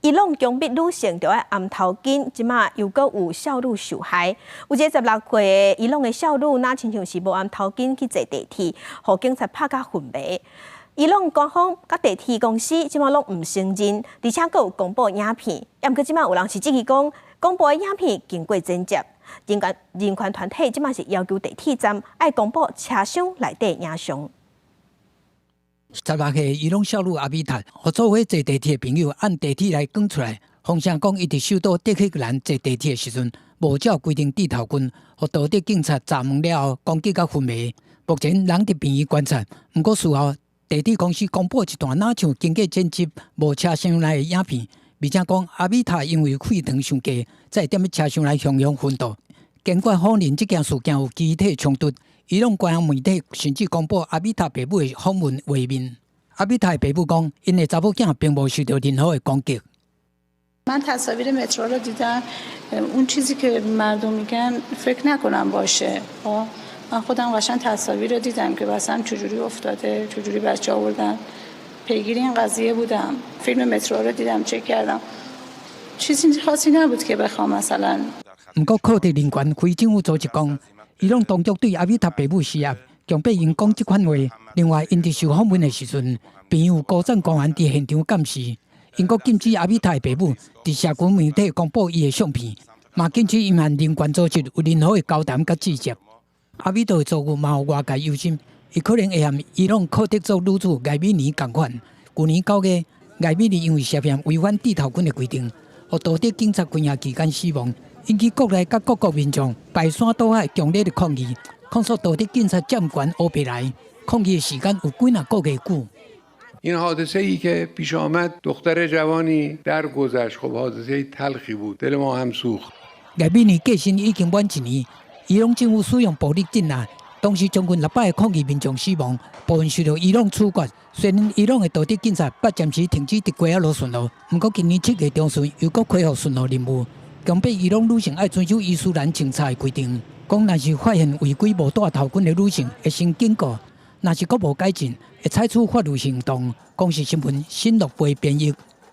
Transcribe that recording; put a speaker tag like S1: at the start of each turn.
S1: 伊朗強迫女性著愛掩頭巾，這馬又閣有少女受害。有一個16歲的伊朗的少女，若親像是無掩頭巾去坐地鐵，予警察拍甲昏迷。伊朗官方佮地鐵公司這馬攏毋承認，而且閣有公布影片。毋過這馬有人是質疑講，公布的影片經過剪接。人權團體這馬是要求地鐵站愛公布車廂內底影像。
S2: 16歲伊朗少女阿米塔，予做伙坐地鐵的朋友按地鐵來趕出來，風聲講伊佇首都德黑蘭坐地鐵的時陣，無照規定戴頭巾，予道德警察查問了後，攻擊甲昏迷。目前人佇病院觀察，毋過事後地鐵公司公布一段若像經過剪輯、無車廂內的影片，而且講阿米塔因為血糖傷低，才會踮咧車廂內雄雄昏倒。堅決否認這件事件有肢體衝突。伊朗官方媒體甚至公布阿米塔爸母的訪問畫面。阿米塔的爸母講，𪜶的查某囝並無受到任何的攻擊。
S3: من تصاویر مترو رو دیدم. اون چیزی که مردم میگن فکر نکنم باشه. من خودم قشنگ تصاویر رو دیدم که مثلا چجوری افتاده، چجوری بچه آوردن. پیگیر این قضیه بودم. فیلم مترو رو دیدم، چک کردم. چیزی خاصی نبود که بخوام مثلا.
S2: 毋過，庫德人權非政府組織講，伊朗當局對阿米塔爸母施壓，強迫𪜶講這款話。另外，𪜶佇受訪問的時陣，病院有高層官員佇現場監視。英國禁止阿米塔的爸母佇社群媒體公布伊的相片，嘛禁止𪜶和人權組織有任何的交談佮接觸。阿米塔的遭遇嘛予外界憂心，伊可能會和伊朗庫德族女子艾米尼仝款。舊年9月，艾米尼因為涉嫌違反戴頭巾的規定，予道德警察關押期間死亡，引起國內佮各國民眾排山倒海強烈的抗議，控訴道德警察佔權烏白來。抗議的時間有幾若個月久。
S4: این حادثه ای که پیش آمد، دختر جوانی درگذشت. خب حادثه تلخی بود، دل ما هم سوخت.
S2: 艾米尼過身已經滿一年，伊朗政府使用暴力鎮壓，當時將近600個抗議民眾死亡，部分受到伊朗處決。雖然伊朗的道德警察捌暫時停止佇街仔路巡邏，毋過今年7月中旬又閣恢復巡邏任務，強迫伊朗女性愛遵守伊斯蘭政策的規定，講若是發現違規無戴頭巾的女性，會先警告；若是閣無改進，會採取法律行動。公視新聞新樂貝編譯。